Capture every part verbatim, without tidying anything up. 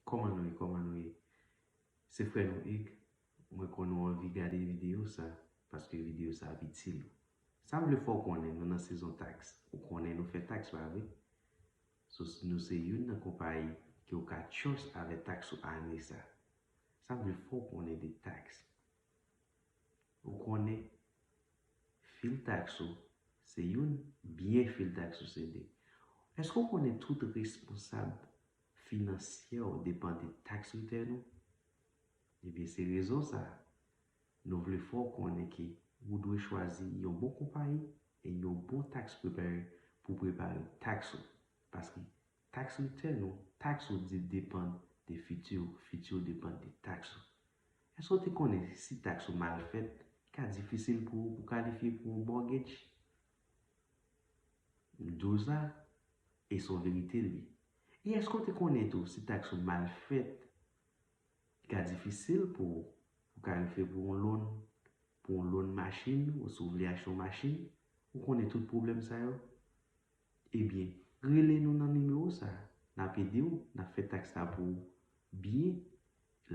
Kòman nou ye? Kòman nou ye? Se frè nou Hugues. Mwen konnen w anvi gade videyo sa, paske videyo sa ap itil ou. Sa m vle fè w konnen, nou nan sezon taks. Ou konnen nou fè taks, pa vre? So, nou se youn nan konpayi ke w ka trust avè taks ou ane sa. Sa m vle fè w konnen de taks. Ou konnen fil taks ou se youn, byen fil taks ou se de. Èske w konnen tout responsab finansyè w depann de taks ritèn ou? Ebyen, se rezon sa a, nou vle fè w konnen ke ou dwe chwazi yon bon konpayi e yon bon taks preparer pou prepare taks ou. Paske taks ritèn ou, taks ou di depann de fiti w, fiti w depann de taks ou. Èske w te konnen si taks ou mal fèt, ka difisil pou ou pou kalifye pou yon mortgage? M di w sa, e se yon verite l ye. E èske w te konnen tou si taks ou mal fèt, li ka difisil pou ou pou kalifye pou yon loan, pou yon loan machin, ou si w vle achte yon machin, ou konnen tout pwoblèm sa yo? Ebyen, rele nou nan nimewo sa a. N ap ede w, n ap fè taks la pou ou byen,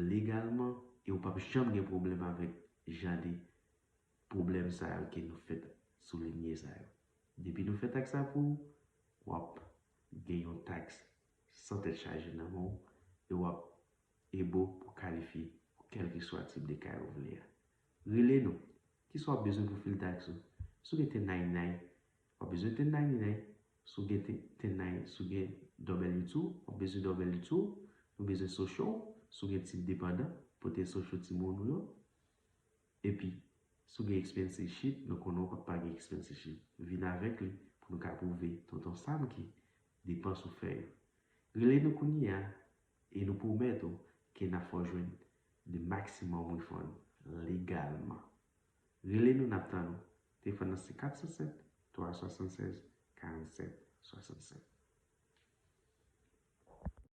legalman, e ou p ap janm gen pwoblèm avèk jan de pwoblèm sa yo ke nou fèt soulinye sa yo. Depi nou fè taks la pou ou, w ap gen yon taks san tèt chaje nan men w, e w ap able pou kalifye pou kèlkeswa tip de kay ou vle a. Rele nou. Kisa w ap bezwen pou fil taks ou? Si w gen ten ninety-nine, w ap bezwen ten ninety-nine. Si w gen ten, ten nine, si w gen W two, w ap bezwen W two, nou bezwen social, si w gen tip depandan, pote social timoun ou yo. Epi, si w gen expense sheet, nou konnen w p ap pa gen expense sheet. Vin avèk li pou nou ka pwouve Tonton Sam ke depans ou fè yo. Rele nou kounye a e nou pwomèt ou ke n ap fè w jwenn the maximum refund legalman. Rele nou, n ap tann ou. Telefòn nan se kat san sèt, twa swasann sèz, karannsèt, swasannsèt.